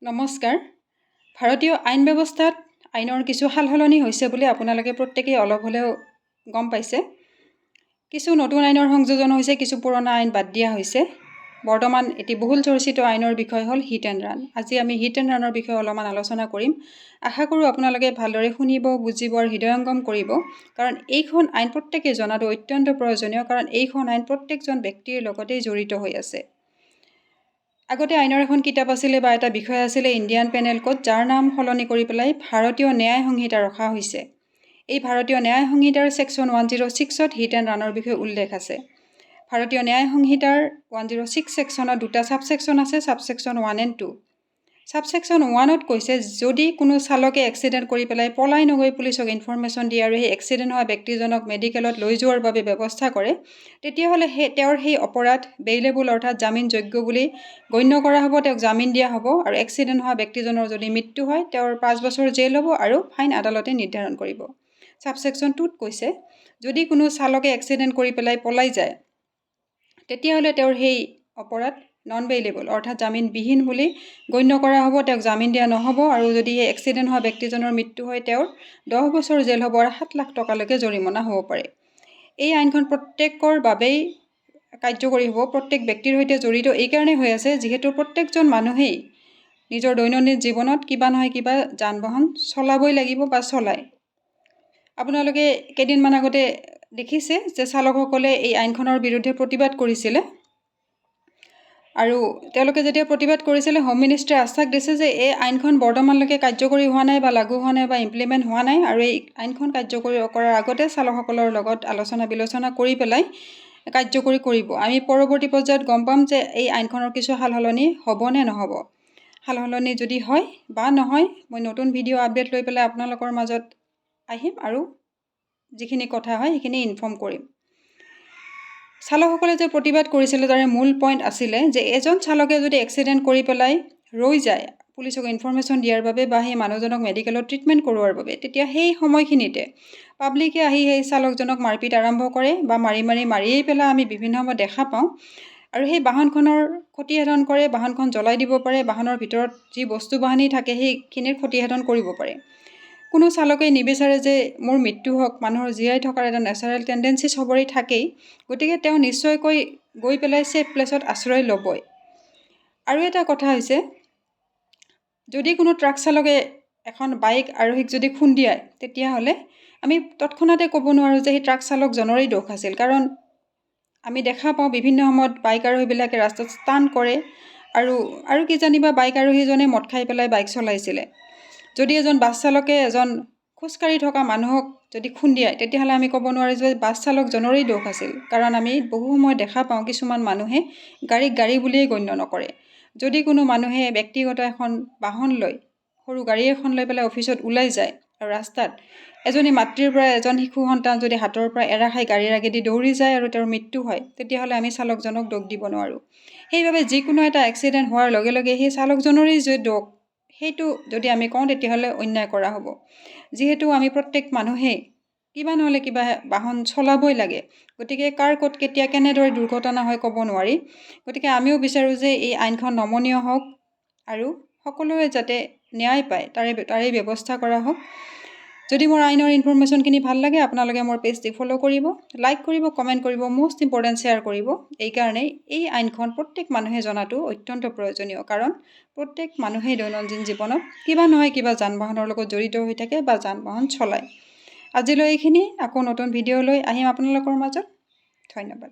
নমস্কাৰ। ভাৰতীয় আইন ব্যৱস্থাত আইনৰ কিছু সাল সলনি হৈছে বুলি আপোনালোকে প্ৰত্যেকেই অলপ হ'লেও গম পাইছে। কিছু নতুন আইনৰ সংযোজন হৈছে, কিছু পুৰণা আইন বাদ দিয়া হৈছে। বৰ্তমান এটি বহুল চৰ্চিত আইনৰ বিষয় হ'ল হিট এণ্ড ৰান। আজি আমি হিট এণ্ড ৰানৰ বিষয়ে অলপমান আলোচনা কৰিম। আশা কৰোঁ আপোনালোকে ভালদৰে শুনিব, বুজিব আৰু হৃদয়ংগম কৰিব, কাৰণ এইখন আইন প্ৰত্যেকেই জনাটো অত্যন্ত প্ৰয়োজনীয়, কাৰণ এইখন আইন প্ৰত্যেকজন ব্যক্তিৰ লগতেই জড়িত হৈ আছে। আগতে আইনৰ এখন কিতাপ আছিলে বা এটা বিষয় আছিলে ইণ্ডিয়ান পেনেল কোড, যাৰ নাম সলনি কৰি পেলাই ভাৰতীয় ন্যায় সংহিতা ৰখা হৈছে। এই ভাৰতীয় ন্যায় সংহিতাৰ ছেকশ্যন 106ত হিট এণ্ড ৰানৰ বিষয়ে উল্লেখ আছে। ভাৰতীয় ন্যায় সংহিতাৰ 106 ছেকশ্যনত দুটা ছাবছেকশ্যন আছে, ছাবছেকশ্যন 1 এণ্ড 2। ছাবছেকশ্যন 1ত কৈছে, যদি কোনো চালকে এক্সিডেণ্ট কৰি পেলাই পলাই নগৈ পুলিচক ইনফৰ্মেশ্যন দিয়ে আৰু সেই এক্সিডেণ্ট হোৱা ব্যক্তিজনক মেডিকেলত লৈ যোৱাৰ বাবে ব্যৱস্থা কৰে, তেতিয়াহ'লে তেওঁৰ সেই অপৰাধ বেইলেবল, অৰ্থাৎ জামিনযোগ্য বুলি গণ্য কৰা হ'ব, তেওঁক জামিন দিয়া হ'ব। আৰু এক্সিডেণ্ট হোৱা ব্যক্তিজনৰ যদি মৃত্যু হয়, তেওঁৰ 5 বছৰ জেল হ'ব আৰু ফাইন আদালতে নিৰ্ধাৰণ কৰিব। ছাবছেকশ্যন 2ত কৈছে, যদি কোনো চালকে এক্সিডেণ্ট কৰি পেলাই পলাই যায়, তেতিয়াহ'লে তেওঁৰ সেই অপৰাধ নন বেইলেবল, অৰ্থাৎ জামিনবিহীন বুলি গণ্য কৰা হ'ব, তেওঁক জামিন দিয়া নহ'ব। আৰু যদি সেই এক্সিডেণ্ট হোৱা ব্যক্তিজনৰ মৃত্যু হয়, তেওঁৰ 10 বছৰ জেল হ'ব আৰু 7 লাখ টকালৈকে জৰিমনা হ'ব পাৰে। এই আইনখন প্ৰত্যেকৰ বাবেই কাৰ্যকৰী হ'ব, প্ৰত্যেক ব্যক্তিৰ সৈতে জড়িত এইকাৰণেই হৈ আছে, যিহেতু প্ৰত্যেকজন মানুহেই নিজৰ দৈনন্দিন জীৱনত কিবা নহয় কিবা যান বাহন চলাবই লাগিব বা চলায়। আপোনালোকে কেইদিনমান আগতে দেখিছে যে চালকসকলে এই আইনখনৰ বিৰুদ্ধে প্ৰতিবাদ কৰিছিলে। আৰু তেওঁলোকে যেতিয়া প্ৰতিবাদ কৰিছিলে, হোম মিনিষ্টাৰে আশ্বাস দিছে যে এই আইনখন বৰ্তমানলৈকে কাৰ্যকৰী হোৱা নাই বা লাগু হোৱা নাই বা ইমপ্লিমেণ্ট হোৱা নাই আৰু এই আইনখন কাৰ্যকৰী কৰাৰ আগতে চালকসকলৰ লগত আলোচনা বিলোচনা কৰি পেলাই কাৰ্যকৰী কৰিব। আমি পৰৱৰ্তী পৰ্যায়ত গম পাম যে এই আইনখনৰ কিছু সাল সলনি হ'ব নে নহ'ব। সাল সলনি যদি হয় বা নহয়, মই নতুন ভিডিঅ' আপডেট লৈ পেলাই আপোনালোকৰ মাজত আহিম আৰু যিখিনি কথা হয় সেইখিনি ইনফৰ্ম কৰিম। চালকসকলে যে প্ৰতিবাদ কৰিছিলে, তাৰে মূল পইণ্ট আছিলে যে এজন চালকে যদি এক্সিডেণ্ট কৰি পেলাই ৰৈ যায় পুলিচক ইনফৰ্মেশ্যন দিয়াৰ বাবে বা সেই মানুহজনক মেডিকেলত ট্ৰিটমেণ্ট কৰোৱাৰ বাবে, তেতিয়া সেই সময়খিনিতে পাব্লিকে আহি সেই চালকজনক মাৰপিট আৰম্ভ কৰে বা মাৰি মাৰি মাৰিয়েই পেলাই, আমি বিভিন্ন সময়ত দেখা পাওঁ। আৰু সেই বাহনখনৰ ক্ষতিসাধন কৰে, বাহনখন জ্বলাই দিব পাৰে, বাহনৰ ভিতৰত যি বস্তু বাহানি থাকে সেইখিনিৰ ক্ষতিসাধন কৰিব পাৰে। কোনো চালকেই নিবিচাৰে যে মোৰ মৃত্যু হওক। মানুহৰ জীয়াই থকাৰ এটা নেচাৰেল টেণ্ডেঞ্চি চবৰে থাকেই। গতিকে তেওঁ নিশ্চয়কৈ গৈ পেলাই ছেফ প্লেচত আশ্ৰয় ল'বই। আৰু এটা কথা হৈছে, যদি কোনো ট্ৰাক চালকে এখন বাইক আৰোহীক যদি খুন্দিয়ায়, তেতিয়াহ'লে আমি তৎক্ষণাতে ক'ব নোৱাৰোঁ যে সেই ট্ৰাক চালকজনৰেই দোষ আছিল। কাৰণ আমি দেখা পাওঁ, বিভিন্ন সময়ত বাইক আৰোহীবিলাকে ৰাস্তাত ষ্টাণ্ট কৰে আৰু কিজানিবা বাইক আৰোহীজনে মদ খাই পেলাই বাইক চলাইছিলে। যদি এজন বাছ চালকে এজন খোজকাঢ়ি থকা মানুহক যদি খুন্দিয়ায়, তেতিয়াহ'লে আমি ক'ব নোৱাৰোঁ যে বাছ চালকজনৰেই দোষ আছিল। কাৰণ আমি বহু সময়ত দেখা পাওঁ, কিছুমান মানুহে গাড়ীক গাড়ী বুলিয়েই গণ্য নকৰে। যদি কোনো মানুহে ব্যক্তিগত এখন বাহন লৈ, সৰু গাড়ী এখন লৈ পেলাই অফিচত ওলাই যায় আৰু ৰাস্তাত এজনী মাতৃৰ পৰা এজন শিশু সন্তান যদি হাতৰ পৰা এৰা খাই গাড়ীৰ আগেদি দৌৰি যায় আৰু তেওঁৰ মৃত্যু হয়, তেতিয়াহ'লে আমি চালকজনক দোষ দিব নোৱাৰোঁ। সেইবাবে যিকোনো এটা এক্সিডেণ্ট হোৱাৰ লগে লগে সেই চালকজনৰেই যে দোষ, সেইটো যদি আমি কওঁ, তেতিয়াহ'লে অন্যায় কৰা হ'ব। যিহেতু আমি প্ৰত্যেক মানুহেই কিবা নহ'লে কিবা বাহন চলাবই লাগে, গতিকে কাৰ ক'ত কেতিয়া কেনেদৰে দুৰ্ঘটনা হয় ক'ব নোৱাৰি। গতিকে আমিও বিচাৰোঁ যে এই আইনখন নমনীয় হওক আৰু সকলোৱে যাতে ন্যায় পায়, তাৰেই ব্যৱস্থা কৰা হওক। যদি মোৰ আইনৰ ইনফৰ্মেশ্যনখিনি ভাল লাগে, আপোনালোকে মোৰ পেজটি ফ'ল' কৰিব, লাইক কৰিব, কমেণ্ট কৰিব, মষ্ট ইম্পৰ্টেণ্ট শ্বেয়াৰ কৰিব। এইকাৰণেই এই আইনখন প্ৰত্যেক মানুহে জনাটো অত্যন্ত প্ৰয়োজনীয়, কাৰণ প্ৰত্যেক মানুহেই দৈনন্দিন জীৱনত কিবা নহয় কিবা যান বাহনৰ লগত জড়িত হৈ থাকে বা যান বাহন চলায়। আজিলৈ এইখিনি। আকৌ নতুন ভিডিঅ' লৈ আহিম আপোনালোকৰ মাজত। ধন্যবাদ।